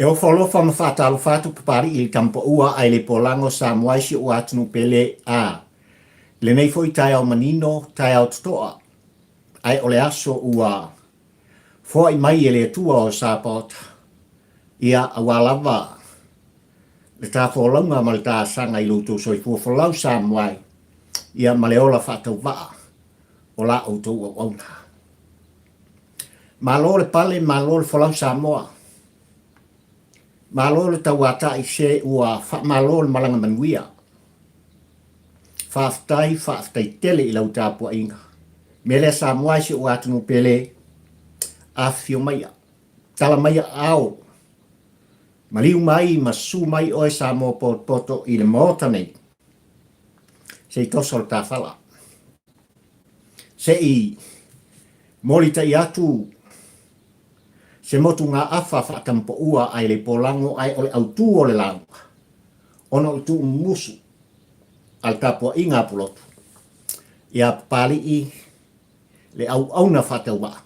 E ofo alofa ma faatalofa atu Papalii i le Tamapaua ae le Polago Samoa i si ou atunuu pele a i lenei foi taeao manino, taeao totoa ae o le aso ua foai mai e le Atua o Sapaota ia aua lava le ta folauga ma le ta asaga i lo outou soifua folau Samoa e ia ma le ola faatauvaa o la outou auauna. Malo le pale, malo le folau Samoa. Malo le tauatai se ua faamalo le malaga manuia. Faafetai, faafetai tele i lau tapuaiga. Mea lea Samoa e si ou atunuu pele, afifio maia, tala maia aao, maliu mai ma susu mai oe Samoa potopoto i le Maota nei, se i toso le tafala. Se i molitai atu se motugaafa faatampaua ae le polago ae o le autu o le lauga ona o le tuumumusu a le tapuaiga a Pulotu ia Papalii le auauna faatauvaa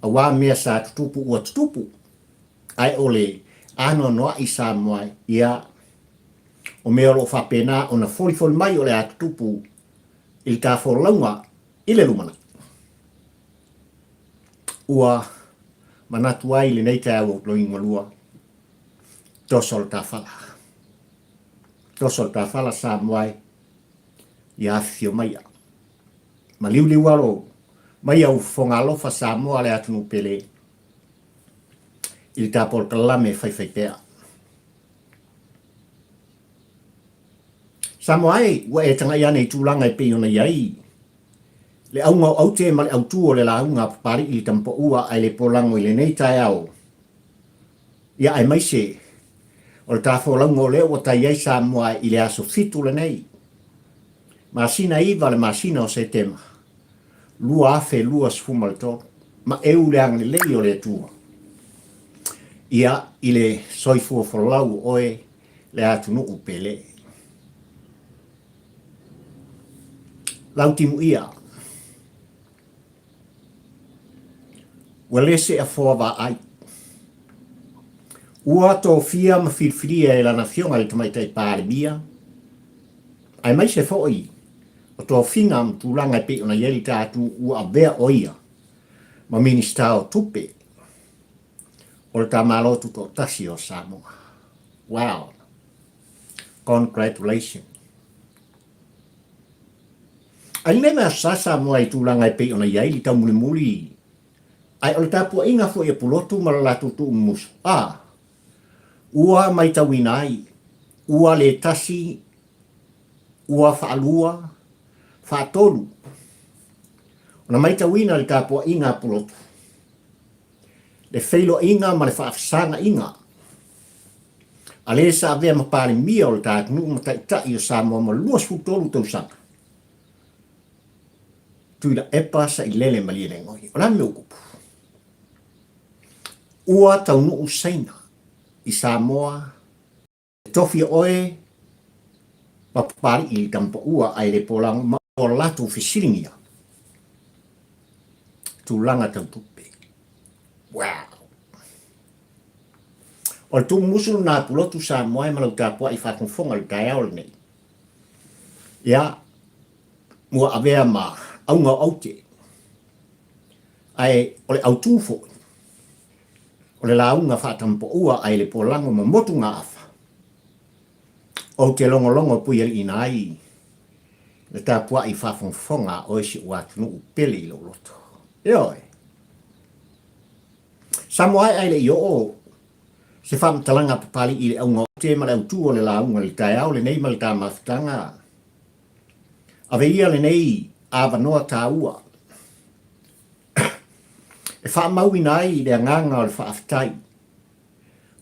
aua mea sa tutupu ua tutupu ae o le anoanoai Samoa ia o mea o lo o faapena ona folifoli mai o le a tutupu i le ta folauga i le lumanai. Ua manatu ai lenei taeao loigalua, toso le tafala. Toso le tafala Samoa e, ia afifio maia. Maliuliu alo mai au fofoga alofa Samoa le atunuu pele i le ta polokalame faifaipea. Samoa e, ua e tagai ane i tulaga e pei ona i ai le auga o aute ma le autū o le lauga a Papalii i le Tamapaua ae le polago i lenei taeao, ia aemaise o le ta folauga o lea ua tai ai Samoa i le aso 7 lenei, masina 9 le masina o Setema, 2023, ma eu le agalelei o le Atua ia i le soifua folau o oe le atunuu pele. Lautimuia, ua le se afoa vaai. Ua tofia ma filifilia e lana afioga i le Tamaitai Palemia, aemaise foi o tofiga ma tulaga e pei ona i ai le tatou ua avea o ia ma Minisita o Tupe o le ta Malo Tutoatasi o Samoa. Wow! Congratulations! Ai le mea sa Samoa i tulaga e pei ona i ai le taumulimuli ae o le tapuaiga foi a Pulotu ma le latou tuumumusu, a ua maitauina ai ua le tasi, ua faalua, faatolu ona maitauina le tapuaiga a Pulotu, le feiloaiga ma le faafesagaiga a le sa avea ma Palemia o le ta atunuu ma Taitai o Samoa ma 23 tausaga, Tuilaepa Sailele Malielegaoi. O le a le mea ua tupu? Ua taunuu Saina i Samoa e tofi oe ma Papalii i Tamapaua ae le polago ma o latou fesiligia tulaga tau tupe. Wow! O le tuumusu lena a Pulotu Samoa e ma lau tapuai faafogafoga i le taeao lenei. Ia, ua avea ma auga o aute. Ae o le autū foi, o le lauga faatampaua ae le polago ma motugaafa, ou te logologo puialiiina ai le tapuai faafogafoga a oe si ou atunuu pele i lou loto. Ioe. Samoa ae le i oo se faamatalaga a Papalii i le auga o te ma le autū o le lauga i le taeao lenei ma le ta mafutaga, ave ia lenei avanoa taua e faamauina ai le agaga o le faafetai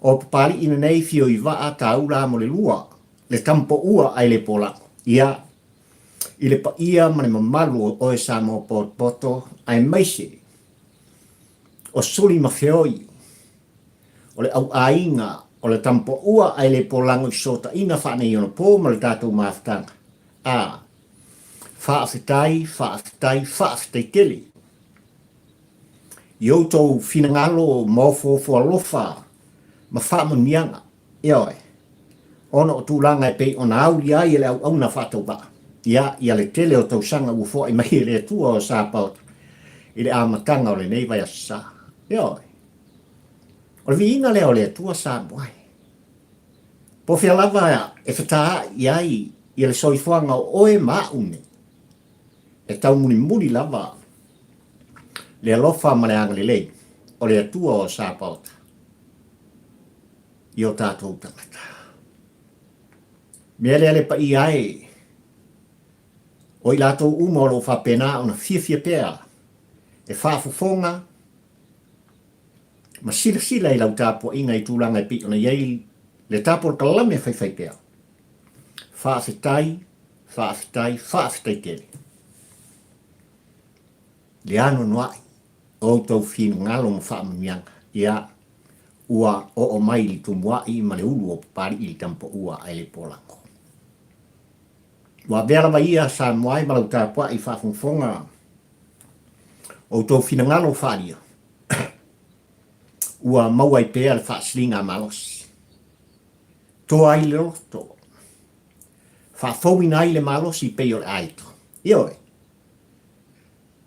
o Papalii lenei fio i vaa taula mo le lua, le tampoua ae le polago, ia, i le paia ma le mamalu o oe Samoa potopoto aemaise o suli ma feoi o le au aiga o le tampoua ae le polago i fesootaiga faaneionapo ma le tatou mafutaga. A, Faafetai, faafetai, faafetai tele i outou finagalo ma ofoofo alofa ma faamanuiaga, ioe, ona o tulaga e pei ona aulia ai e le auauna faatauvaa, ia, ia le tele o tausaga ua foai mai e le Atua o Sapaota i le amataga o lenei vaiaso sa. Ioe. O le viiga lea o le Atua Samoa e. Po o fea lava e fetaai i ai ia le soifuaga o oe ma a'u nei, e taumulimuli lava le alofa ma le agalelei o le Atua o Sapaota i o tatou tagata. Mea lea le paia ai o i latou uma o lo o faapena ona fiafia pea e faafofoga ma silasila i lau tapuaiga i tulaga e pei ona i ai le tapolokalame faifaipea. Faafetai, faafetai, faafetai tele. Le anoanoai o outou finagalo ma faamanuiaga, ia, ua oo mai i le tumuai ma le ulu o Papalii i le Tamapaua ae le polago. Ua avea lava ia Samoa ai ma lau tapuai faafogafoga outou finagalo faaalia, ua maua ai pea le faasiliga malosi. Toa ai le loto, faafouina ai le malosi pei o le aeto. Ioe,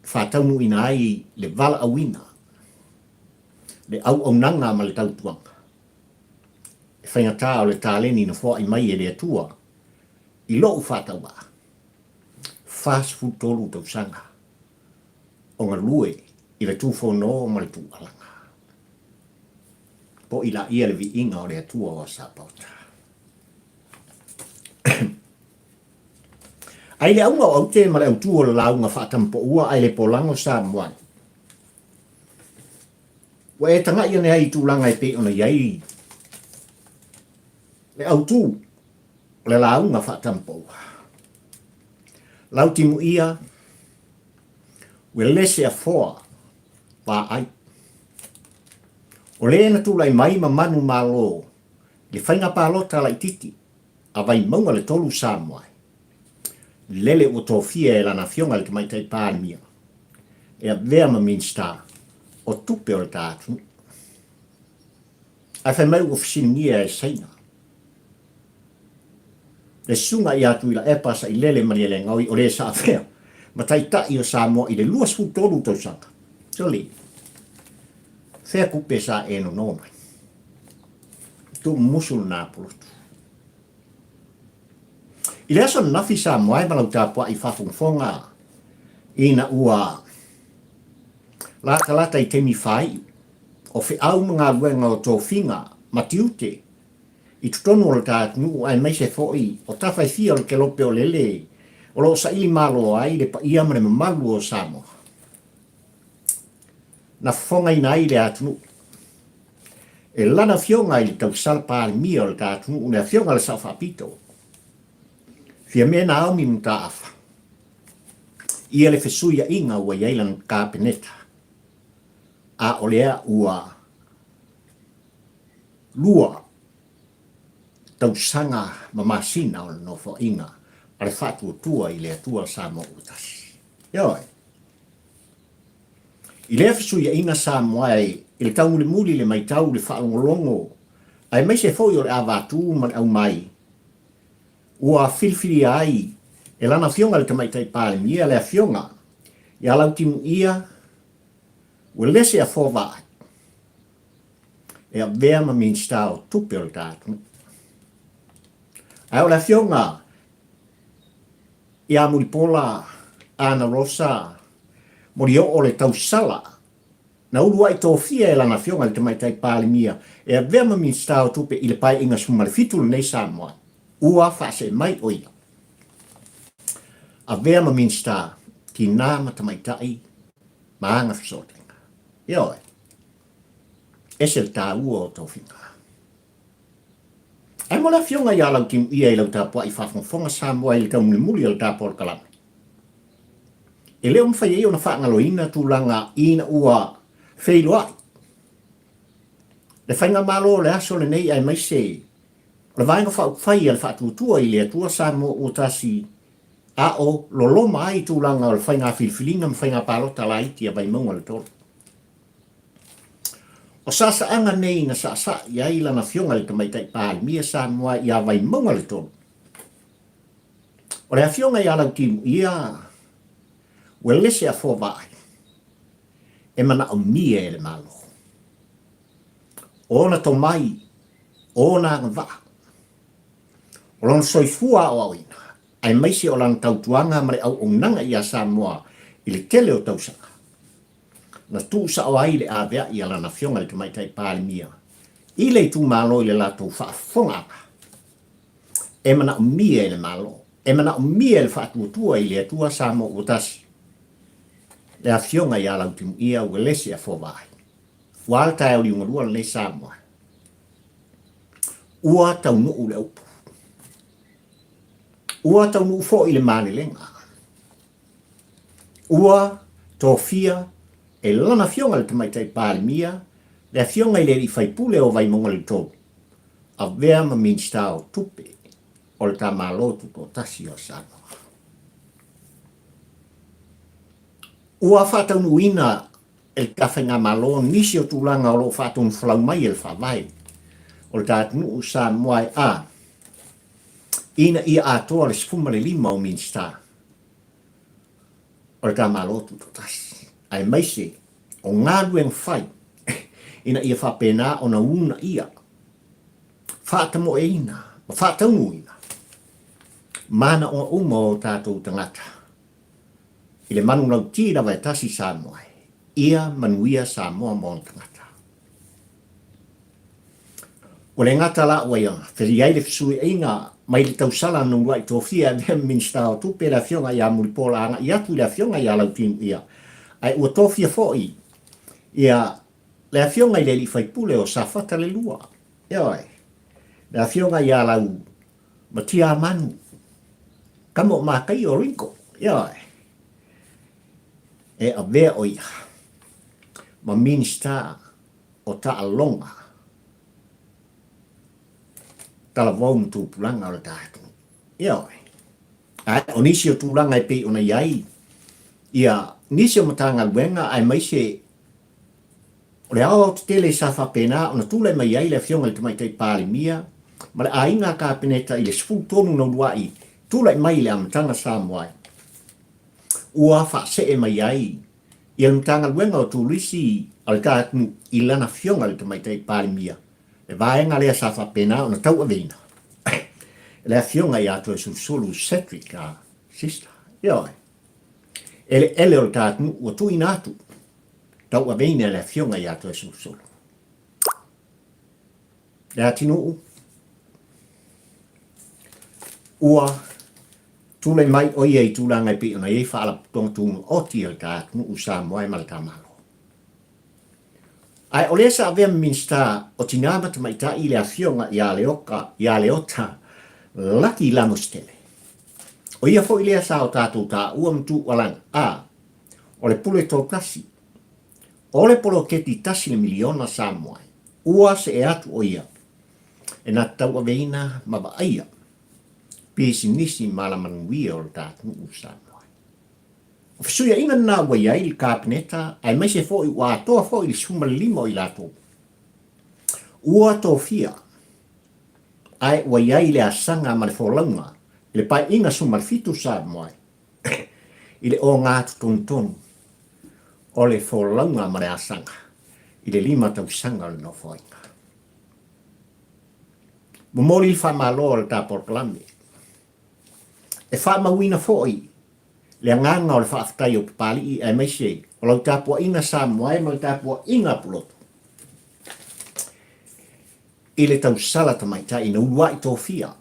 faataunuuina ai le valaauina, le auaunaga ma le tautuaga. E faigata o le taleni na foai mai e le Atua i lou faatauvaa, 43 tausaga o galue i le tufono ma le tuualaga. Po'i laia le viiga o le Atua o Asapaota. Ai le auga o aute ma le autu o le lauga faatampoua ae le polago Samoa. Ua e taga'i ane ai i tulaga e pei ona i ai le autu o le lauga faatampoua. Lautimuia, ua lese afoa vaai. O le na tulai mai ma manumalo i le faiga palota laitiiti a Vaimauga le 3 Samoa, lele ua tofia e lana afioga i le Tamaitai Palemia e avea ma Minisita o Tupe o le ta atunuu. Ae fai mai ua fesiligia e Saina le susuga ia Tuilaepa Sailele Malielegaoi o le sa avea ma Taitai o Samoa i le 23 tausaga. Soli, fea tupe sa e nono mai? Tuumumusu lena polotu. I le aso ananafi Samoa e ma lau tapuai faafogafoga ina ua latalata i taimi faaiu o feau ma galuega o tofiga ma tiute i totonu o le ta atunuu aemaise foi o tafa e fia o le kelope o lele o lo o saili malo ai le paia ma le mamalu o Samoa. Na fofogaina ai le atunuu e lana afioga i le tausala Palemia o le ta atunuu, le afioga i le Sao Faapito, Fiame Naomi Mataafa, ia le fesuiaiga ua i ai lana Kapeneta, a o lea ua lua tausaga ma masina o le nofoaiga a le Faatuatua i le Atua Samoa ua Tasi. Ioe. I lea fesuiaiga Samoa e i le taumulimuli le maitau le faalogologo aemaise foi o le avatū ma le aumai ua filifilia ai e lana afioga i le Tamaitai Palemia le afioga ia Lautimuia Uelese Afovaai e avea ma Minisita o Tupe o le ta atunuu. Ae o le afioga ia Mulipola Ana Rosa Molioo le tausala na uluai tofia e lana afioga i le Tamaitai Palemia e avea ma Minisita o Tupe i le Paeaiga 17 lenei Samoa ua faasee mai o ia avea ma Minisita Tinā ma Tamaitai ma Agafesootaiga. Ioe. Ese le taua o tofiga. Ae mo le afioga ia Lautimuia i lau tapuai faafogafoga Samoa i le taumulimuli o le ta polokalame, e le o mafai ai ona faagaloina tulaga ina ua feiloai le Faigamalo o le aso lenei aemaise o le Vaega Faaupufai a le Faatuatua i le Atua Samoa ua tasi a o loloma ai tulaga o le faiga filifiliga ma faiga palota laiti a Vaimauga le 3. O saasaaga nei na saasaa i ai lana Afioga i le Tamaitai Palemia Samoa ia Vaimauga le 3. O le Afioga ia Lautimuia Uelese Afoa Vaai e manaomia e le Malo. O ona tomai, o ona agavaa, o lona soifua aoaoina, aemaise o lana tautuaga ma le auaunaga ia Samoa i le tele o tausaga, na tuusao ai le aveai a lana Afioga i le Tamaitai Palemia i le itumalo i le latou faafofogaaga e manaomia e le Malo, e manaomia e le Faatuatua i le Atua Samoa ua tasi, le Afioga ia Lautimuia Uelese Afoavaai. Ua a le taeao liugalua lenei Samoa? Ua taunuu le upu. Ua taunuu foi le malelega. Ua tofia e lana Afioga i le Tamaitai Palemia le Afioga i le Alii Faipule o Vaimauga le 3, avea ma Minisita o Tupe o le ta Malo Tutoatasi o Samoa. Ua faataunuuina e le ta Faigamalo nisi o tulaga o lo o faatonufolau mai e le Faavae o le ta atunuu Samoa e a ina ia atoa le 15 o Minisita o le ta Malo Tutoatasi, aemaise o galuega fai ina ia faapena ona uunaia, faatamoeina ma faataunuuina manaoga uma o tatou tagata i le manulauti lava e tasi Samoa e ia manuia Samoa ma ona tagata. Ua le gata la ua ia i ai le fesuiaiga mai le tausala na uluai tofia e avea ma Minisita o Tupe le Afioga ia Mulipola agai atu i le Afioga ia Lautimuia, ae ua tofia foi ia le Afioga i le Alii Faipule o Safata le Lua, ioe, le Afioga ia Lau Matiamanu, tama o Mataia o Ringo, ioe, e avea o ia ma Minisita o taaloga talavou ma tupulaga o le tatou. Ioe. Ae o nisi o tulaga e pei ona i ai ia nisi o Matagaluega aemaise o le aoaotetele sa faapena ona tulai mai ai le Afioga i le Tamaitai Palemia ma le Aiga Kapeneta i le 13 na uluai tulai mai i le amataga Samoa ua faasee mai ai ia le Matagaluega o Turisi a le ta atunuu i lana Afioga i le Tamaitai Palemia, le vaega lea sa faapena ona tauaveina e le Afioga ia Toesulusulu Cedric Sister. Ioe. Eleele o le ta atunuu ua tuuina atu tauaveina e le Afioga ia Toesulusulu. Leatinuu, ua tulai mai ʻo ia i tulaga e pei ona i ai faalapotopotoga tumaoti a le ta atunuu Samoa e ma le ta Malo. Ae o lea sa avea ma Minisita o Tinā ma Tamaitai le Afioga ia Leoka, ia Leota Laki Lamositele. O ia foi lea sa o tatou taua ma tuualana, a, o le pule totasi O le poloketi tasi le miliona Samoa ua see atu ʻo ia e na tauaveina ma vaaia pisinisi malamanuia o le ta atunuu Samoa. O fesuiaiga lena ua i ai le Kapeneta aemaise foi ua atoa foi le 15 o i latou ua tofia ae ua i ai le asaga ma le folauga i le paeaiga 17 Samoa i le ogatotonu o le folauga ma le asaga i le lima tausaga o le Nofoaiga. Momoli le faamalo a le ta polokalame. E faamauina foi le agaga o le faafetai o Papalii aemaise o lau tapuaiga Samoa e ma le tapuaiga a Pulotu i le tausala tamaitai na uluai tofia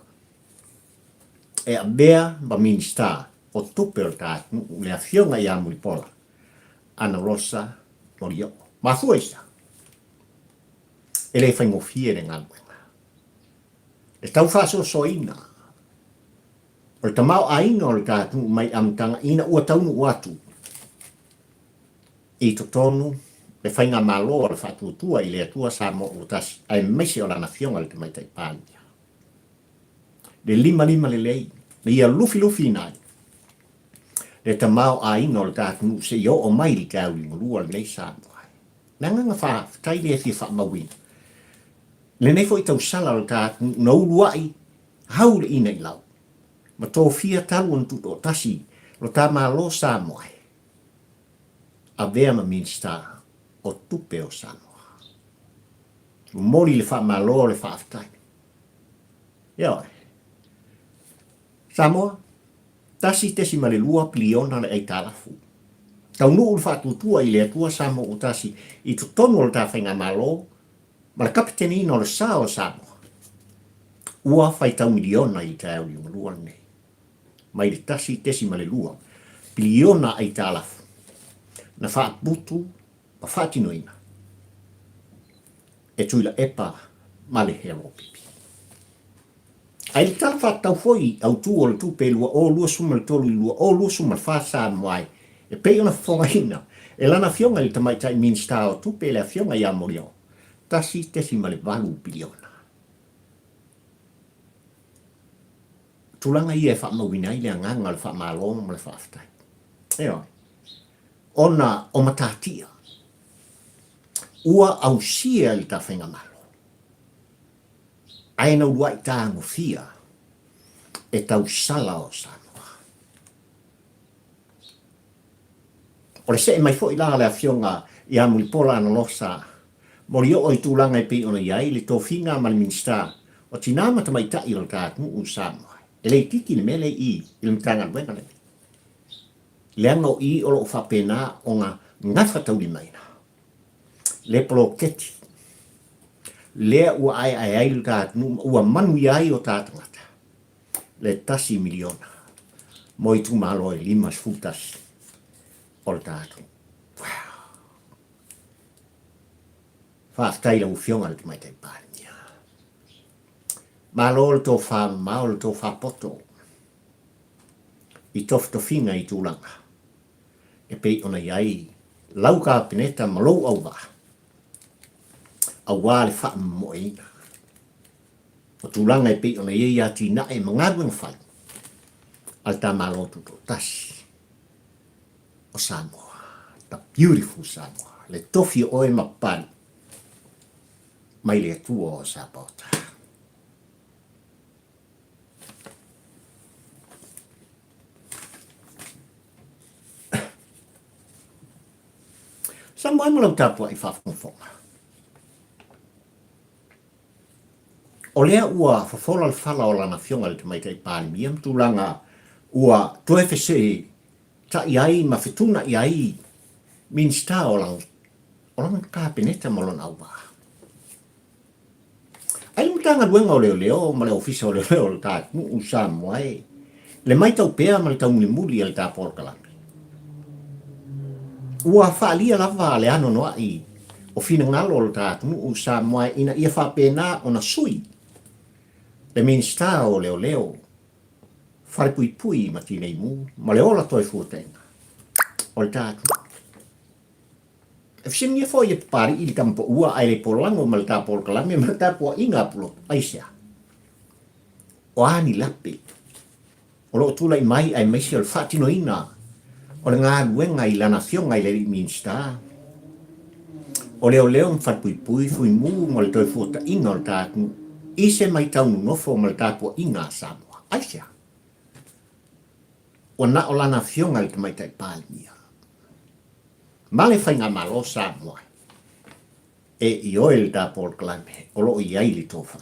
e avea ma Minisita o Tupe o le ta atunuu, le Afioga ia Mulipola Ana Rosa Molioo. Mafua i se a? E le faigofie le galuega. Le tau faasoasoaina o le tamaoaiga o le ta atunuu mai amataga ina ua taunuu atu i totonu le faigamalo a le Faatuatua i le Atua Samoa ua tasi aemaise o lana Afioga i le Tamaitai Palemia. Le limalima lelei na ia lufilufiina ai le tamaoaiga o le ta atunuu seia oo mai i le taeao liugalua lenei Samoa. Le agaga faafetai lea e fia faamauina. Lenei foi tausala o le ta atunuu na uluai hau le ina i lau, ma tofia talu ona tutoatasi lo ta Malo Samoa e avea ma Minisita o Tupe o Samoa. Momoli le faamalo o le faafetai. Ioe. Samoa, 1.2 piliona le aitalafu. Taunuu le faatuatua i le Atua Samoa ua tasi i totonu o le ta Faigamalo ma le kapiteniina o le sa o Samoa. Ua faitau miliona i le taeao liugalua lenei, mai le 1.2 piliona aitalafu na faaputu ma faatinoina e Tuilaepa ma le Heropipi. Ae i le Tala Faatatau foi Autu o le Tupe 2023 i le 2024 Samoa ai, e pei ona fofogaina e lana Afioga i le Tamaitai Minisita o Tupe le Afioga ia Moriaoa, 1.8 piliona. O tulaga ia e faamauina ai le agaga o le faamalo ma le faafetai. Ioe. Ona o matatia ua ausia i le tafaigamalo. Ae na uluai tagofia e tausala o Samoa. O le see mai foi la a le Afioga ia Mulipola Anarosa Molioo i tulaga e pei ona i ai le tofiga ma le Minisita o Tina ma Tamaitai o le ta atunuu i Samoa. E le itiiti le mea lea i i le Matagaluega lenei, leaga o i o lo o faapena ona gafataulimaina le poloketi lea ua aeae ai le ta atunuu ma ua manuia ai o ta tagata le $1 miliona mo itumalo e 51 o le ta atunuu. Wow! Faafetai i lau Afioga i le Tamaitai Palemia. Malo le tofa mamao, le tofa poto i tofitofiga i tulaga e pei ona i ai lau Kapeneta ma lou auvaa aua le faamomoeina o tulaga e pei ona i ai atinae ma galuega fai a le ta Malo Tutoatasi o Samoa. The beautiful Samoa. Le tofi o oe ma papali mai le Atua o Sapaota. Samoa ma lau tapuai faafogafoga. O lea ua fofola le fala o lana afioga i le Tamaitai Palemia ma tulaga ua toe fesetai ai ma fetuunai ai Minisita o lana Kapeneta ma lona auvaa. Ai le Matagaluega o Leoleo ma le Ofisa o Leoleo o le ta atunuu i Samoa e le maitau pea ma le taumulimuli a le ta polokalame. Ua faaalia lava le anoanoai o finagalo o le ta atunuu i Samoa ina ia faapena ona sui le Minisita o Leoleo, Falepuipui ma Tineimu ma le Ola Toefuataiga o le ta atunuu. E fesiligia foi e Papali'i le tama paua ae le polago ma le ta polokalame ma le tapuaiga a Pulotu. Aisea? O a ni lape o lo o tulai mai aemaise o le faatinoina o le galuega i lana afioga i le alii Minisita o Leoleo ma Falepuipui, Fuimu ma le Toefuataiga o le ta atunuu i se maitau nonofo ma le tapuaiga a Samoa. Aisea? Ua na o lana afioga i le Tamaitai Palemia ma le Faigamalo Samoa e ioe le ta polokalame o lo o i ai le tofa.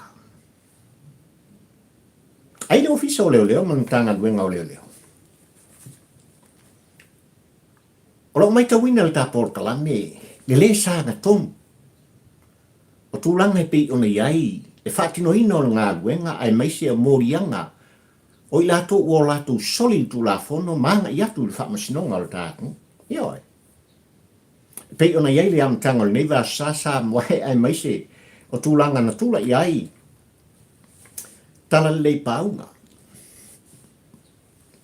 Ai le Ofisa o Leoleo ma le Matagaluega o Leoleo. O lo o maitauina le ta polokalame le lē sagatonu o tulaga e pei ona i ai le faatinoina o le galuega aemaise o moliaga O i latou ua o latou soli i le Tulafono ma agai atu i le faamasinoga o le ta atunuu. Ioe. E pei ona i ai le amataga o lenei vaiaso sa Samoa aemaise o tulaga na tulai ai Talalelei Pauga,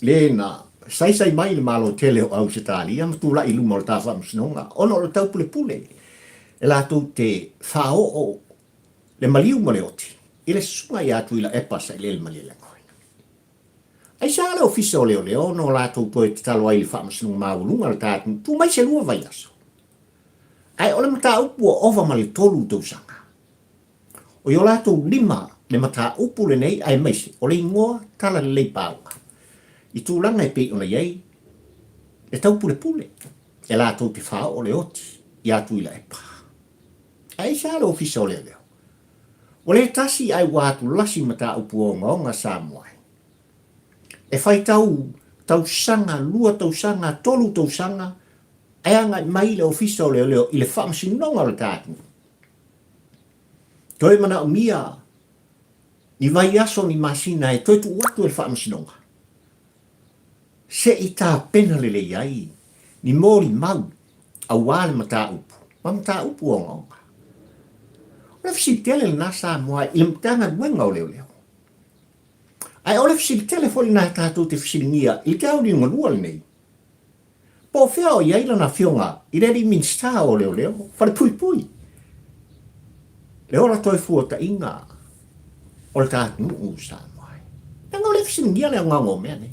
le na saisai mai i le Malo tele o Ausetalia ma tulai i luma o le ta faamasinoga ona o le taupulepule e latou te faaoo le maliu ma le oti i le susuga ia Tuilaepa Sailele Malielegaoi. Aisea le Ofisa o Leoleo na o latou toe tatalo ai i le Faamasinoga Maualuga a le ta atunuu, tuu mai se lua vaiaso. Ae o le mataupu ua ova ma le 3 tausaga. O i o latou lima le mataupu lenei aemaise o le igoa Talalelei Pauga i tulaga e pei ona i ai le taupulepule e latou te faaoo le oti iā Tuilaepa. Ae aisea le Ofisa o Leoleo? Ua le tasi ae ua atulasi mataupu ogaoga Samoa ai. E faitau tausaga, lua tausaga, tolu tausaga ae agai mai le Ofisa o Leoleo i le Faamasinoga o le ta atunuu. Toe manaomia ni vaiaso ni masina e toe tuu atu e le Faamasinoga se i tapena lelei ai ni molimau aua le mataupu ma mataupu ogaoga. O le fesili tele lena Samoa i le Matagaluega o Leoleo. Ae o le fesili tele foi lena tatou te fesiligia i le taeao liugalua lenei, Po o fea o i ai lana afioga i le alii Minisita o Leoleo, Falepuipui, le ola toe fuataina o le ta atunuu o Samoa ai. Leaga o lea e fesiligia le aogaoga o mea nei.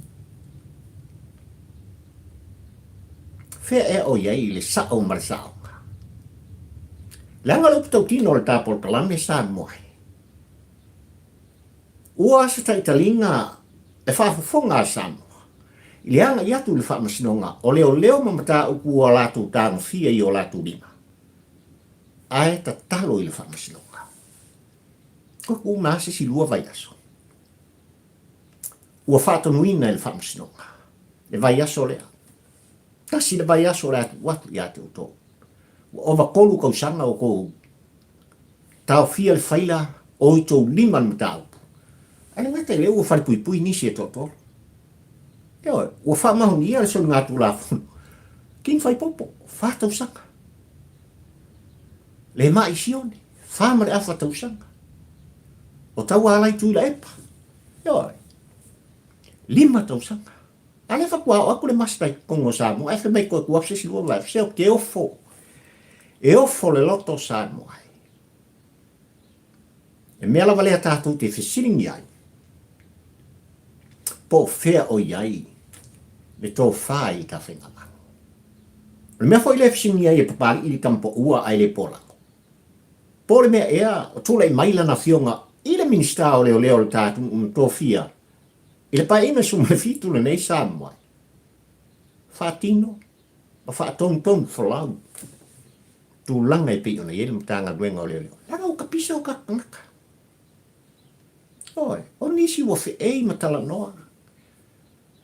Fea ea o i ai le sao ma le saoga? Leaga o le upu tautino o le ta polokalame Samoa ai. Ua se taitaliga e faafofoga a Samoa i le agai atu i le Faamasinoga o Leoleo ma mataupu ua latou tagofia i o latou lima, ae tatalo i le Faamasinoga. Ua uma se isi lua vaiaso, ua faatonuina e le Faamasinoga le vaiaso lea. Tasi le vaiaso o le a tuu atu ia te outou. Ua ova 3 kausaga o kou Taofia le faila o i tou lima le mataupu. Ae le gata i lea ua falepuipui nisi e toatolu. Ioe, ua faamaonia le soligatulafono. King Faipopo, fa tausaga. Le mai Sione, 4.5 tausaga. O Taualai Tuilaepa, ioe, 5 tausaga. A lea faatoa oo atu le Master i totonu o Samoa, ae fai mai toe tuu atu se isi lua vaega, se ou te ofo. E ofo le loto o Samoa ai. E mea lava lea tatou te fesiligia ai, po o fea o i ai le tofa i le ta faigamalo. O le mea foi lea e fesiligia ai e Papalii le tama poua ae le polago. Po o le mea ea o tulai mai lana afioga i le Minisita o Leoleo o le ta atunuu na tofia I le Paeaiga 17 lenei Samoa ai, faatino ma faatonutonu folau tulaga e pei ona i ai le Matagaluega o Leoleo, leaga ua tapisa o tatou tagata. Ioe, o nisi ua feei ma talanoa,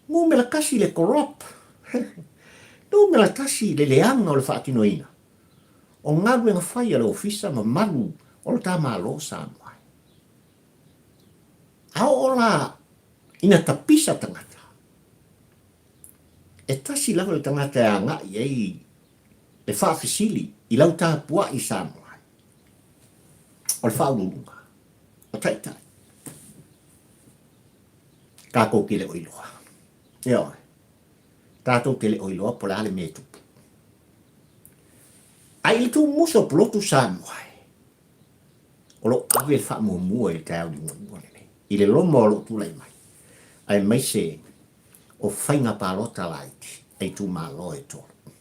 numera tasi le corrupt, numera tasi le leaga o le faatinoina o galuega fai a le Ofisa mamalu o le ta Malo Samoa ai. A oo la ina tapisa tagata, e tasi lava le tagata e agai i ai le faafesili i lau tapuai Samoa ai, o le faauluuluga, o taitai. Tatou te le o iloa. Ioe. Tatou te le o iloa po o le a le mea e tupu. Ae i le tuumuso o Pulotu Samoa ai, o lo o ave le faamuamua i le taeao liugalua lenei, i le loma o lo o tulai mai, aemaise o faiga palota laiti a itumalo e tolu.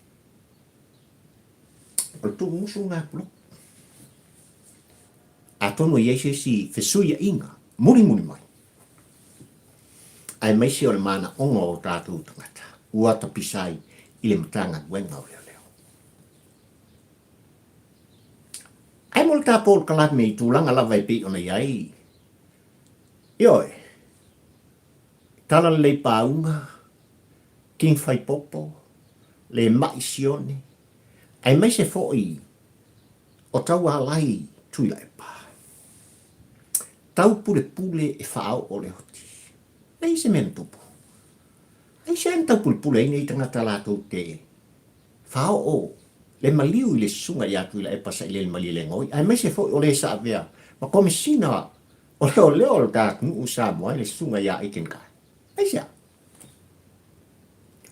O le tuumusu lena Pulotu. Atonu e i ai se isi fesuiaiga mulimuli mai, aemaise o le manaoga o tatou tagata ua tapisa ai i le Matagaluega o Leoleo. Ae mo le ta polokalame i tulaga lava e pei ona i ai, ioe, Talalelei Pauga, King Faipopo, Le Ma'i Sione, aemaise foi o Taualai Tuilaepa. Taupulepule e faaoo le oti. Leai se mea na tupu. Aisea na taupulepule ai nei tagata latou te Faaoo le maliu i le Susuga ia Tuilaepa Sailele Malielegaoi aemaise foi o le sa avea ma Komesina o Leoleo o le ta atunuu Samoa i le Susuga ia Aiken Kai. Aisea?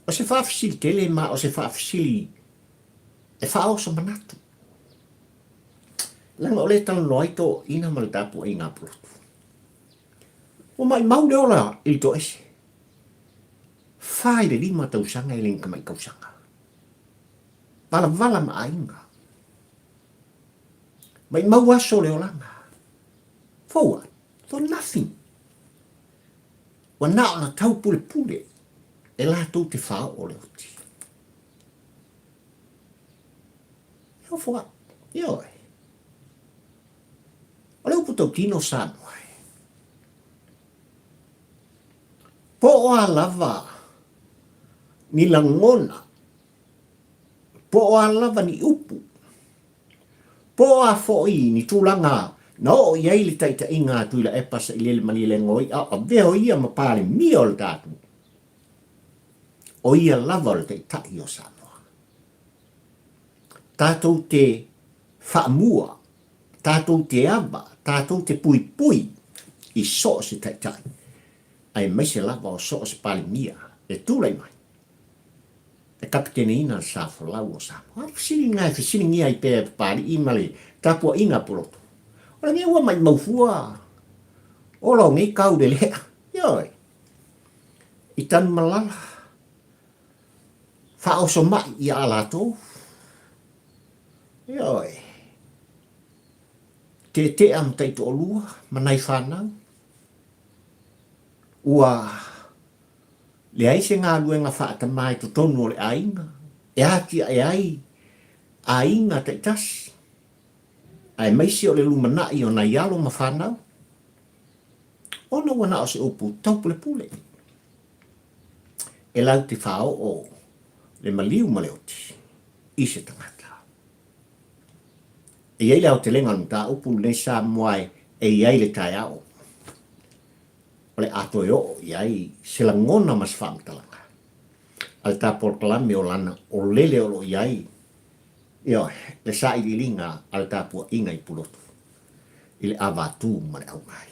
O se faafesili tele ma o se faafesili e faaoso manatu. Leaga o lea e talanoa ai toeaiina ma le tapuaiga a Pulotu. Ua maimau le ola i le toese. Fa i le lima tausaga e le ni tamai tausaga. Valavala ma aiga. Maimau aso o le olaga. For what? For nothing. Ua na ona taupulepule e latou te faaoo o le oti. E ofo au. Ioe. O le upu tautino Samoa e. Po o a lava ni lagona, po o a lava ni upu, po o a foi ni tulaga na oo i ai le taitaiga a Tuilaepa Sailele Malielegaoi a o avea o ia ma Palemia o le tatou, o ia lava o le Taitai o Samoa. Tatou te faamua, tatou te ava, tatou te puipui i so o se Taitai, aemaise lava o so o se Palemia e tulai mai e kapeteneina le sa folau o Samoa. O le fesili lena e fesiligia ai pea e Papali'i ma le tapuaiga a Pulotu. O lenei ua maimau fua ola o nei kau lelea. Ioe. I Tanumalala, faaoso mai ia a latou. Ioe. Teetea ma taitoalua ma nai fanau. Ua leai se galuega faatamā i totonu o le aiga e atiae ai aiga taitasi, aemaise o le lumanai o nai alo ma fanau, ona ua na o se upu taupulepule e lau te faaoo le maliu ma le oti i se tagata. E i ai le aotelega o le mataupu lenei Samoa e i ai le taeao o le a toe oo i ai se lagona ma se faamatalaga a le ta polokalame o lana olele o lo o i ai, ioe, le sailiiliga a le tapuaiga i Pulotu i le avatū ma le augai.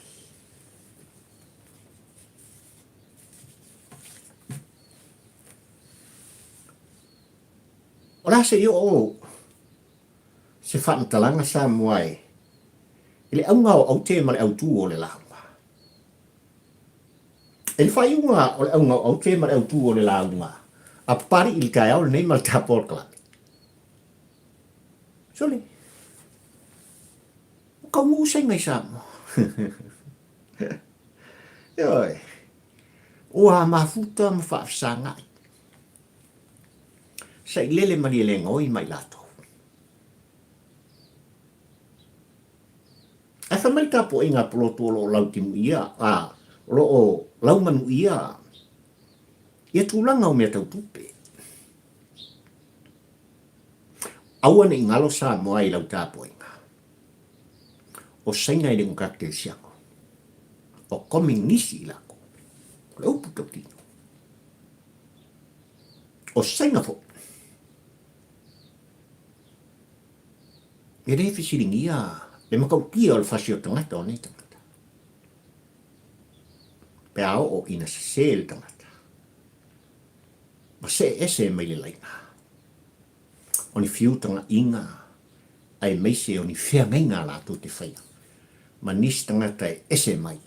O le a se i oo se faamatalaga Samoa e i le auga o aute ma le autū o le lauga? I le faaiuga o le auga o aute ma le autū o le lauga a Papali'i i le taeao lenei ma le ta polokalame, sole, ua taunuu Saina i Samoa. Ioe, ua mafuta ma faafesagai. Sailele malielegaoi ma i latou. Ae fai mai le tapuaiga a Pulotu o lo o lautimuia, a, o lo o laumanuia ia tulaga o mea tau tupe. Aua ne i galo Samoa i lau tapuaiga. O Saina e le o kakelesiano. O kominisi i lakou. O le upu tautino. O Saina foi. E le fesiligia le matautia o le fasi o tagata o nei tagata. Pe a oo ina sese le tagata, ma see ese mai le laina o ni fiutagaʻiga aemaise o ni feagaiga a latou te faia ma nisi tagata e ese mai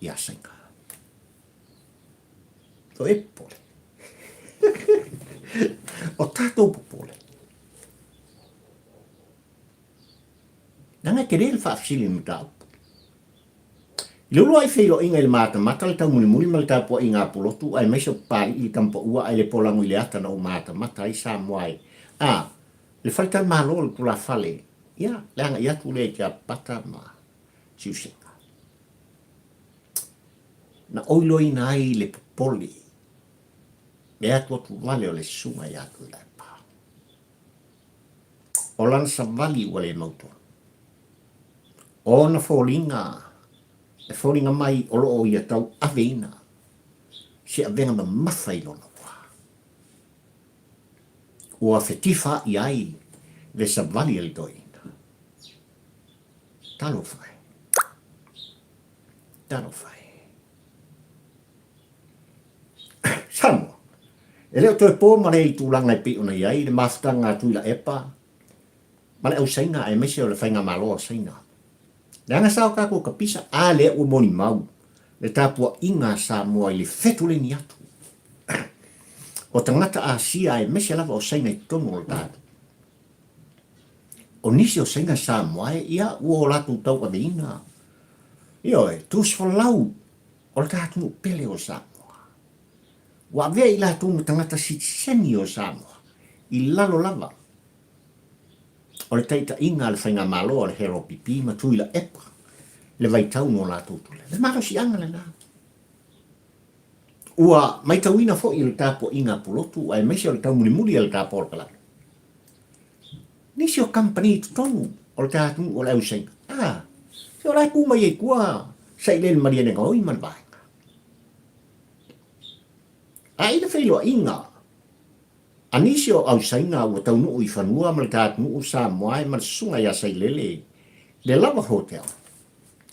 iā Saina. O e popole. o tatou popole. Leaga e tele le faafesili i le mataupu. I le uluai feiloaiga i le matamata le taumulimuli ma le tapuaiga a Pulotu aemaise o Papali'i i le Tamapaua ae le polago i le ata na ou matamata ai Samoa e a le faletalimalo o le tulafale ia le agai atu lea i Tiapapata ma Siusega. Na oiloina ai le popole le atuatu vale o le susuga ia Tuilaepa. O lana savali ua le mautonu. O ona foliga e foliga mai o lo o ia tauaveina se avega mamafa i lona wā. Ua fetifaai ai le savali a le toeaina. Talofa e. Talofa e. Samoa. E le o toe po ma le i tulaga e pei ona i ai le mafutaga a Tuilaepa ma le au Saina aemaise o le faigamalo a Saina. Leaga sa o tatou kapisa a lea ua molimau le tapuaiga a Samoa i le fetuleni atu o tagata Asia aemaise lava o Saina i totonu o le tatou. O nisi o Saina Samoa e, ia, ua o latou tauaveina, ioe, tusifolau o le ta atunuu pele o Samoa. Ua avea i latou ma tagata sitiseni o Samoa i lalo lava o le taitaiga a le Faigamalo a le HRPP ma Tuilaepa i le vaitau na o latou tulai. Le malosiaga lena. Ua maitauina foi i le tapuaiga a Pulotu aemaise o le taumulimuli a le ta polokalame nisi o kamupani i totonu o le ta atunuu o le au Saina. A, se o la e tu mai ai tua sailele malielegaoi ma le vaega. A i le feiloaiga a nisi o au Saina ua taunuu i fanua ma le ta atunuu Samoa e ma le susuga ia Sailele i le Lava Hotel,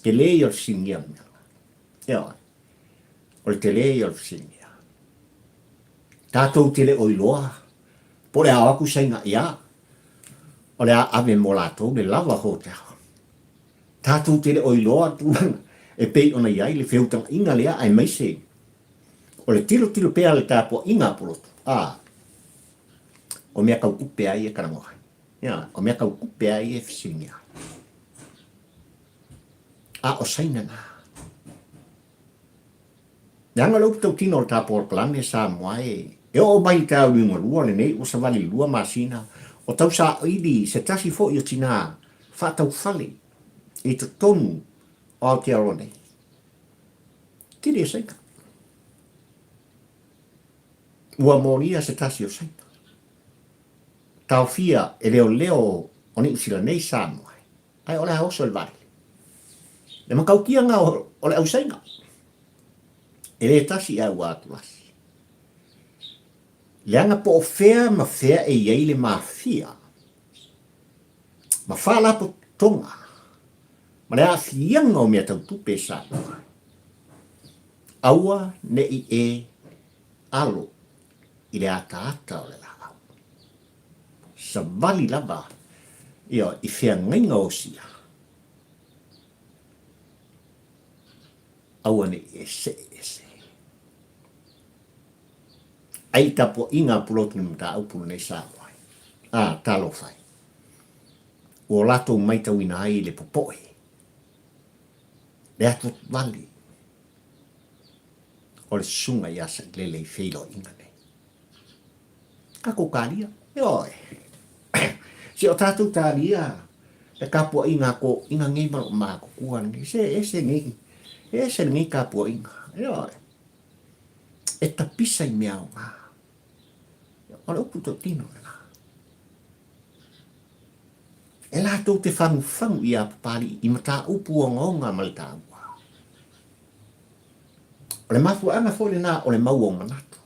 tele ia o le fesiligia o le mea lena. Ioe. O le tele ia o le fesiligia. Tatou te le o iloa po o le a o atu Saina ia, o le a ave mo latou le Lava Hotel. Tatou te le o iloa le tulaga e pei ona i ai le feutagaiga lea aemaise o le tilotilo pea a le tapuaiga a Pulotu, a, o mea tau tupe a ia e talanoa ai. Ia, o mea tau tupe a ia e fesiligia ai. A o Saina na. Leaga o le upu tautino o le ta polokalame Samoa e e oo mai i le taeao liugalua lenei ua savali i le lua masina o tausaili se tasi foi o tina faataufale i totonu o Aotearoa nei. Tele o Saina. Ua molia se tasi o Saina. Taofia e leoleo o Niu Sila nei Samoa ae o le a oso i le vaalele. Le matautia na o le au Saina, e le tasi ae ua atulasi. Leaga po o fea ma fea e i ai le mafia ma faalapotopotoga ma le aafiaga o mea tau tupe e Samoa, aua ne i e alo i le ataata o le laau. Savali lava ia i feagaiga osia, aua ne i e see ese. Ai i tapuaiga a Pulotu le mataupu lenei Samoa ai. A, talofa e. Ua latou maitauina ai le popoe, le atuatuvale o le susuga ia Sailele i feiloaiga nei. Tatou talia. Ioe. Se o tatou talia le tapuaiga a toeaiina nei ma loo matutua lenei. Se ese nei, ese lenei tapuaiga. Ioe. E tapisa i mea aoga. O le upu tautino lena. E latou te fagufagu ia Papalii i mataupu ogaoga ma le taua. O le mafuaaga foi lena o le mau o manatu.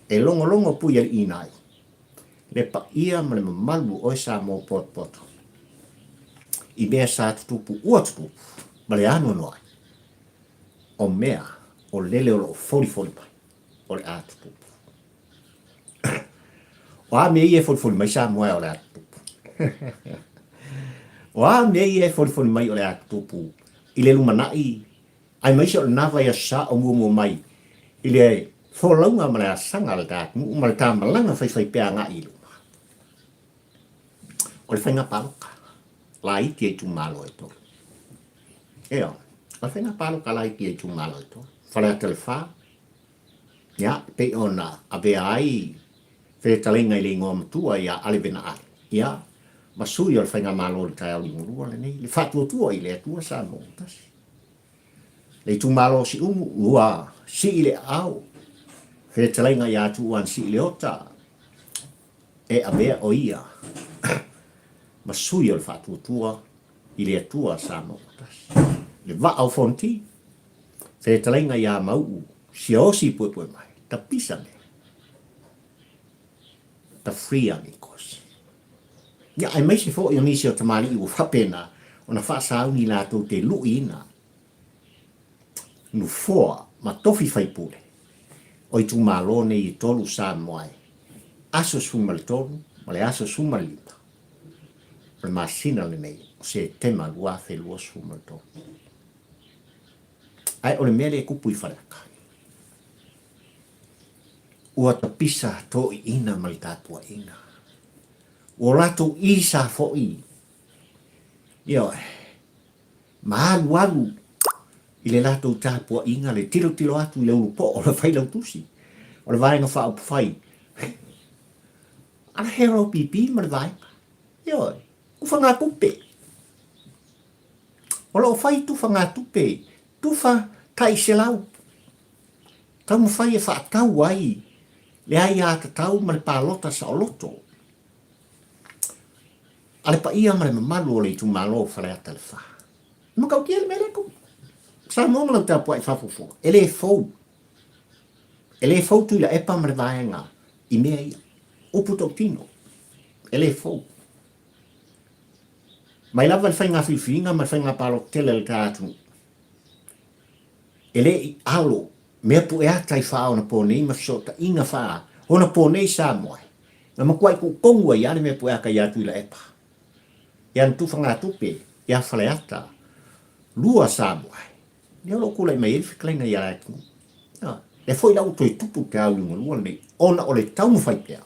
E logologo pui aliiina ai le paia ma le mamalu o oe Samoa potopoto i mea sa tutupu ua tutupu ma le anoanoai o mea o lele o lo o folifoli mai o le a tutupu. O a mea ia e folifoli mai Samoa o le a tutupu? O a mea ia e folifoli mai o le a tutupu i le lumanai aemaise o lena vaiaso sa o muamua mai i le folauga ma le asaga a le ta atunuu ma le ta malaga faifaipea agai i luma. O le faiga palota laiti a itumalo e tolu. Ioe, o le faiga palota laiti a itumalo e tolu. Faleata le fa, ia, e pei ona avea ai fetalaiga i le igoa matua ia Ale Venaali, ia, ma sui o le Faigamalo i le taeao liugalua lenei, le faatuatua i le Atua Samoa ua tasi. Le itumalo o Siumu, ua sii le aao, fetalaiga ia Tuuan Sii Leota, e avea o ia ma sui o le faatuatua i le Atua Samoa ua tasi. Le vaa o Fonoti, fetalaiga ia Mauu, siaosi puepue mai, tapisa mea. The Free Amigos. Ia, aemaise foi o nisi o tamalii ua faapena ona faasauni latou te luiina nofoa ma tofi faipule o itumalo nei e tolu Samoa e aso 13 ma le aso 15 o le masina lenei o Setema 2023. Ae o le mea lea e tupu i Faleata, Ua tapisa toiina ma le tapuaiga. Ua latou isa foi, ioe, ma alualu i le latou tapuaiga, le tilotilo atu i le ulupoo o le Failautusi o le Vaega Faaupufai a le HRPP ma le Vaega. Ioe, tufagatupe. O lo o fai tufagatupe, tufa tai 100, taumafai e faatau ai le aiatatau ma le palota saoloto a le paia ma le mamalu o le itumalo o Faleata le Fa. E matautia le mea lea tou. Samoa ma lau tapuai faafofoga, e le fou. E le fou Tuilaepa ma le vaega i mea ia. Upu tautino, e le fou. Mai lava le faiga filifiliga ma le faiga palota tele a le ta atunuu, e le i alo mea pueata i faaonaponei ma fesootaiga faaonaponei Samoa, na matuai tuutonu ai lava le mea pueata ia Tuilaepa, ia na tufagatupe ia Faleata 2 Samoa, lea o lo o tulai mai ai le fetalaiga ia Leatinuu. Lea foi la ua toe tupu le taeao liugalua lenei, ona o le taumafai pea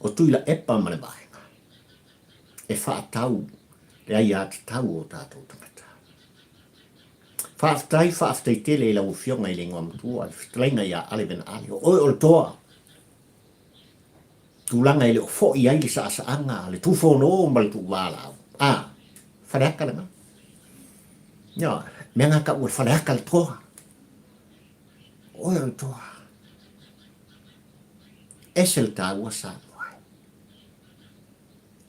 o Tuilaepa ma le Vaega e faatau le aiatatau o tatou tagata. Faafetai, faafetai tele i lau Afioga i le Igoa Matua, le fetalaiga ia Ale Vena Ale. O oe o le toa. Tulaga e le o foi ai le saasaaga, le tufono ma le tuuvalaau. A, Faleata lena. Ioe, mea na tau o le Faleata le toa. O oe o le toa. Ese le taua Samoa.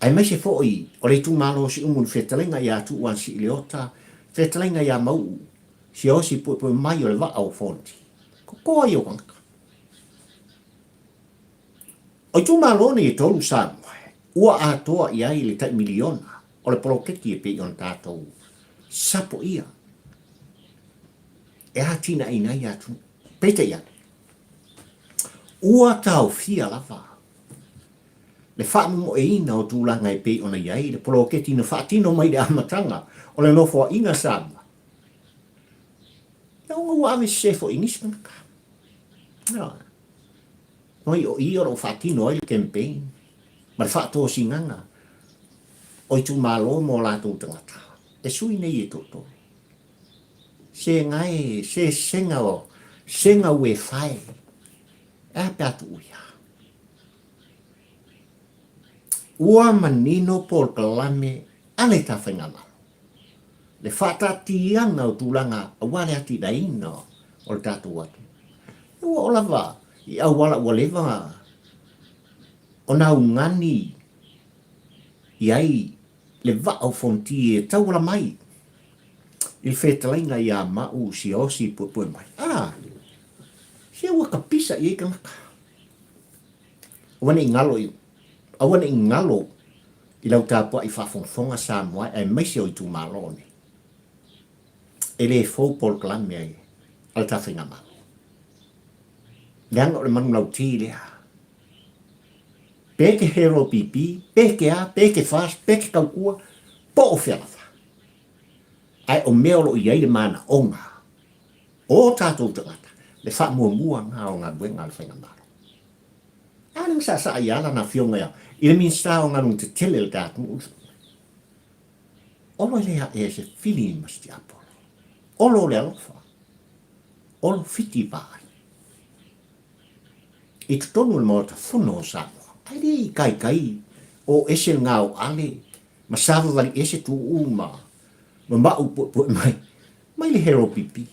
Aemaise foi o le itumalo o Siumu i le fetalaiga ia Tuuansi i Leota, fetalaiga ia Mauu, Siaosi puepue mai o le vaa o Fonoti. Kokoa ia o tagata. O itumalo nei e tolu Samoa, ua atoa i ai le tai miliona o le poloketi e pei ona tatou sapoia e atinaeina ai atunuu. Peitai ane, ua taofia lava le faamomoeina o tulaga e pei ona i ai le poloketi na faatino mai i le amataga o le Nofoaiga Samoa, ia ona ua ave sese foi i nisi tagata. Ioe. Oi, o i o lo o faatino ai le campaign ma le faatosinaga o itumalo ma o latou tagata e sui nei e toatolu. Se gae, se sega o, sega ue fae, e a pe a tuuia. Ua manino polokalame a le ta faigamalo, le faataatiaga o tulaga aua le atiaeina o le tatou atunuu. Ua oo lava i auala ua leva ona augani i ai le vaa o Fonoti e tauala mai i le fetalaiga ia Mauu Siaosi puepue mai. A, se ua tapisa i ai tagata. Aua ne i galo i, aua ne i galo i lau tapuai faafogafoga Samoa aemaise o itumalo nei. E le fou polokalame ai a le ta faigamalo. Leaga o le manulauti lea. Pe te hero pipi, pe te a, pe te fast, pe te tautua, po o fea lava. Ae o mea o lo o i ai le manaoga o tatou tagata, le faamuamua na o galuega a le Faigamalo. A lea ua saasaa ia lana afioga i le Minisita o Galuega Tetele a le ta atunuu, Olo e le ae e se fili ma se tiapolo. Olo o le alofa. Olo fiti vaai. I totonu o le Maota Fono o Samoa, ae le i kaikai o ese le gao ale ma savavali ese tuu ma mamau puepue mai, mai le Hero PP.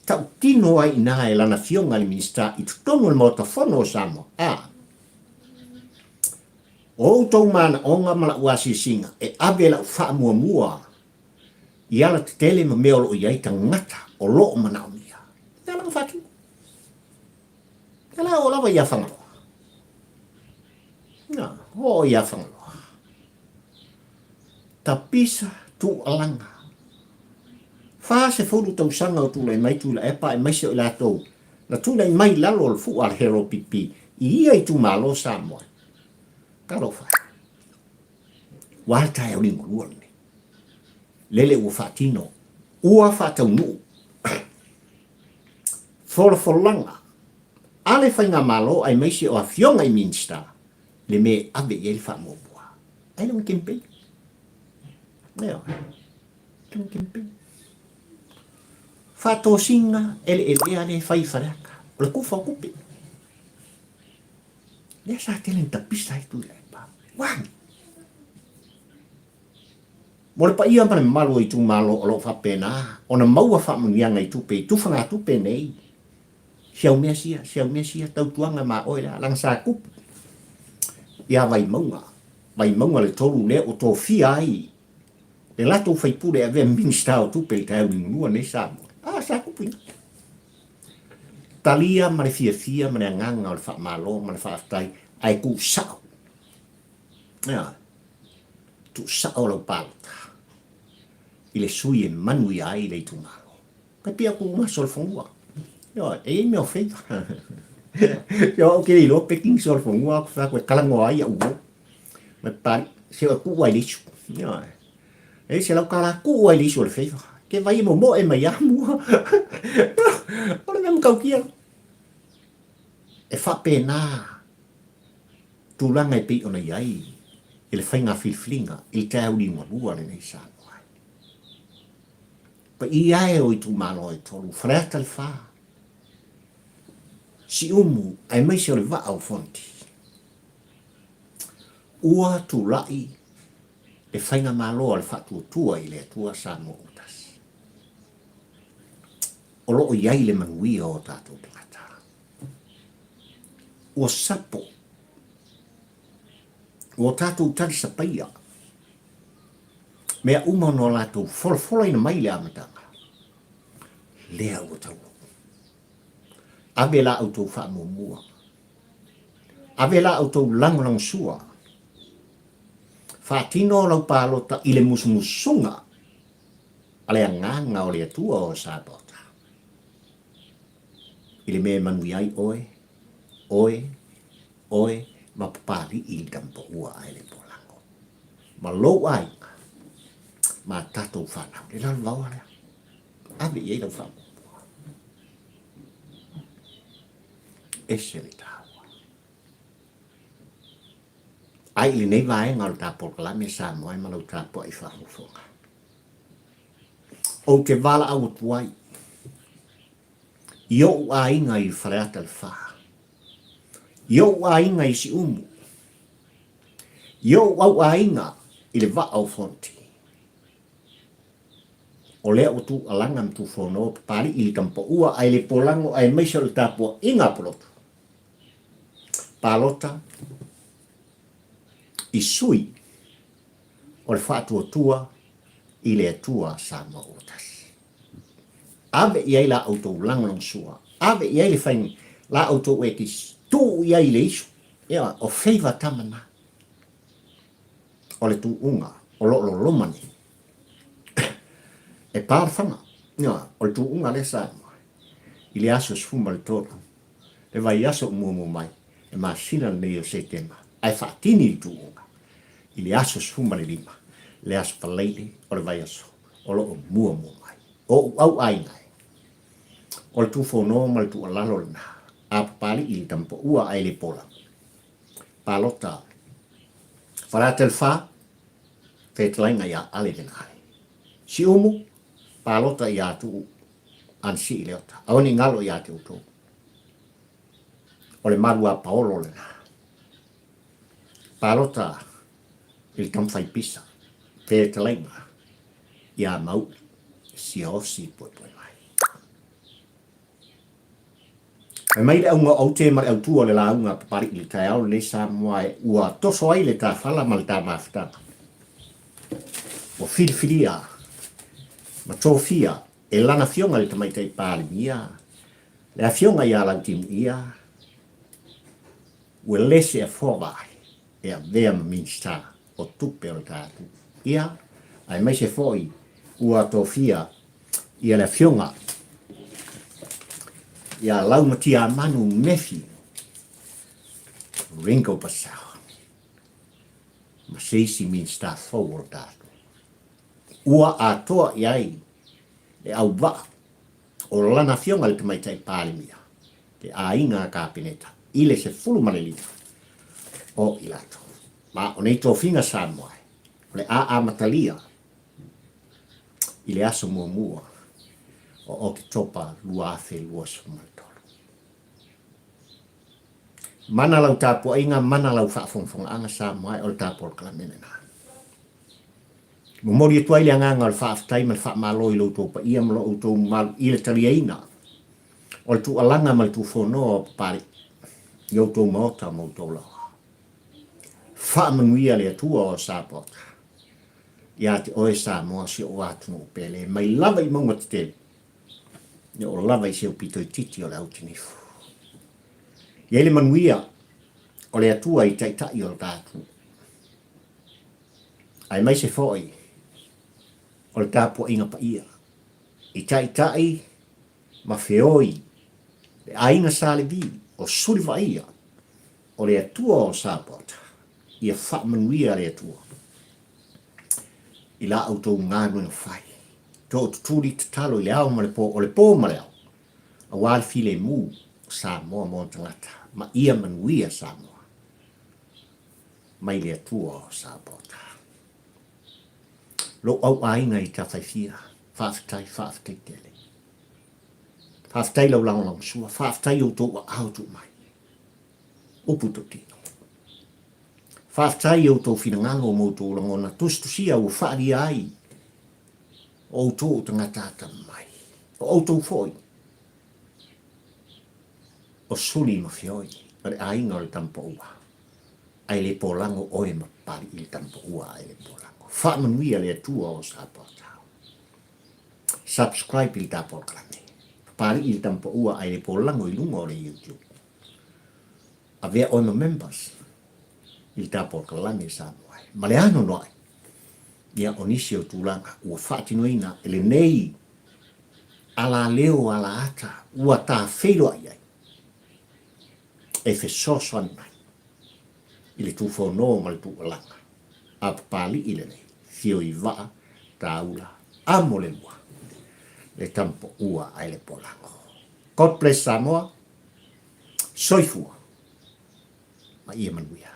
Tautino ai inā e lana afioga i le Minisita i totonu o le Maota Fono o Samoa, a o outou manaoga ma la'u asiasiga e ave la'u faamuamua i alatetele ma mea o lo o i ai tagata o lo o manaomia. E ala ona faatino. E la oo lava ia Fagaloa. Na, oo ia Fagaloa. Tapisa tuualaga. 40 tausaga o tulai mai Tuilaepa aemaise o i latou na tulai mai i lalo o le fua a le HRPP i ia itumalo Samoa. Talofa e. Ua a le taeao liugalua lenei? Lele ua faatino, ua faataunuu folafolaga a le Faigamalo aemaise o afioga i Minisita. le mea e ave i ai le faamuamua. Ai le o ni campaign. Ioe. Le o ni campaign. Faatosina eleelea lea e fai i Faleata. O le tufa o tupe. Lea sa tele ni tapisa ai Tuilaepa. Why? Mo le paia ma le mamalu o itumalo o lo o faapena ona maua faamanuiaga i tupe i tufagatupe nei, si au mea sia, si au mea sia, tautuaga ma oe lea, leaga sa tupu ia Vaimauga, Vaimauga le tolu lea ua tofia ai le latou faipule e avea Minisita o Tupe i le taeao liunua nei Samoa. Ah, sa tupu ina. Talia ma le fiafia ma le agaga o le faamalo ma le faafetai ae tuu sao. Ioe. Tuu sao lau palota i le sui e manuia ai le itumalo. Kai pia ku solofanua. Ioe, e iai mea o feiva. Ioe, ou te le iloa pe kini solofanua aku fai atu e talanoa ai au uo. Mai Papalii, se oe tuu ai le isu. Ioe. E $100 tuu ai le isu o le feiva. Ke vai e momoe mai a mua. O le mea matautia. E faapena tulaga e pei ona i ai i le faiga filifiliga i le taeao liugalua lenei Samoa ai. Paia e o itumalo e tolu, Faleata le fa, Siumu aemaise o le vaa o Fonoti. Ua tulai le faigamalo a le Faatuatua i le Atua Samoa ua tasi. O lo o i ai le manuia o tatou tagata. Ua sapo ua tatou talisapaia mea uma ona o latou folafolaina mai i le amataga, lea ua taunuu. Ave la outou faamuamua. Ave la outou lagolagosua. Faatino lau palota i le musumusuga a le Agaga o le Atua o Sapaota, i le mea e manuia ai oe, oe, oe ma Papalii i le tamapaua ae le polago, ma lou aiga, ma tatou fanau. Le lalovaoa lea, ave i ai lau faamuamua. Ese le taua. Ai i lenei vaega o le ta polokalame Samoa e ma lau tapuai faafofoga. Ou te valaau atu ai i ou aiga i Faleata le Fa, i ou aiga i Siumu, i ou au aiga i le Vaa o Fonoti. O lea ua tuualaga ma tuufono Papalii i le Tamapaua ae le polago aemaise o le tapuaiga a Polotu. Palota i sui o le faatuatua i le Atua Samoa ua tasi. Ave i ai la outou lagolagosua, ave i ai le fai la outou ekisi, tuu i ai le isu. Ia, o feiva tama na. O le tuuga o lo o loloma nei. E pa le faga. Ia, o le tuuga lea Samoa i le aso 13 le vaiaso o muamua mai, le masina lenei o Setema, ae faatini le tuuga i le aso 15, le aso Faraile o le vaiaso o lo o muamua mai. O ou au aiga e, o le tufono ma le tuualalo lena, a Papalii i le tamapaua ae le pola. Palota Faleata le fa, fetalaiga ia Ale Lenaale. Siumu, palota ia Tuu Anasii Leota. Aua ne i galo ia te outou. O le malu a Paolo lena. Palota i le tamafai pisa, fetalaiga ia Mau'i Siaosi Poepoe mai. Fai mai le auga o aute ma le autu o le lauga a Papali'i i le taeao lenei Samoa e ua toso ai le tafala ma le ta mafutaga. Ua filifilia ma tofia e lana afioga i le Tamaitai Palemia, le afioga ia Lautimuia Uelese Afoavaai e avea ma Minisita o Tupe o le tatou ia, aemaise foi ua tofia ia le afioga ia Laumatiamanu Matthew Ringo Purcell ma se isi Minisita fou o le tatou. Ua atoa i ai le auvaa o lana afioga i le Tamaitai Palemia, le aiga Kapeneta, i le 15. o i latou. Ma o nei tofiga Samoa e, o le a amatalia i le aso muamua o Oketopa 2023. Mana lau tapuaiga, mana lau faafogafogaaga Samoa e, o le ta polokalame lena. Momoli atu ai le agaga o le faafetai ma le faamalo i lo outou paia ma lo outou mamalu i le taliaina o le tuualaga ma le tuufonoa o Papalii i outou maota ma outou laoa. Faamanuia le Atua o Sapota ia te oe Samoa si ou atunuu pele mai lava i mauga tetele e oo lava i se aupito itiiti o le autinifu. I ai le manuia o le Atua i taitai o le ta atunuu, aemaise foi o le tapuaiga paia i taitai ma feoi le aiga Sa Levi o Sulivaaia o le Atua o Sapota, ia faamanuia le Atua i la outou galuega fai. Tootutuli tatalo i le ao ma le po, o le po ma le ao, aua le filemu o Samoa ma ona tagata, ma ia manuia Samoa mai le Atua o Sapota. Lou au aiga i Tafaifia, faafetai, faafetai tele. Faafetai lau lagolagosua, faafetai outou aao tuu mai. Upu tautino. Faafetai i outou finagalo ma outou lagona tusitusia ua faaalia ai o outou o tagata atamamai, o outou foi o suli ma feoi o le aiga o le Tamapaua, ae le polago oe ma Papali'i le Tamapaua ae le polago. Faamanuia le Atua o Sapoatao. Subscribe i le ta polokalame. Papali'i le Tamapaua ae le polago i luga o le YouTube. Avea oe ma members i le ta polokalame Samoa ai. Ma le anoanoai, ia o nisi o tulaga ua faatinoina e lenei alaleo alaata ua ta feiloai ai e fesoasoani mai i le tufono ma le tuualaga a Papali'i lenei, Fioivaa Taula amo le lua, le Tamapoua ae le Polago. God bless Samoa. Soifua ma ia manuia.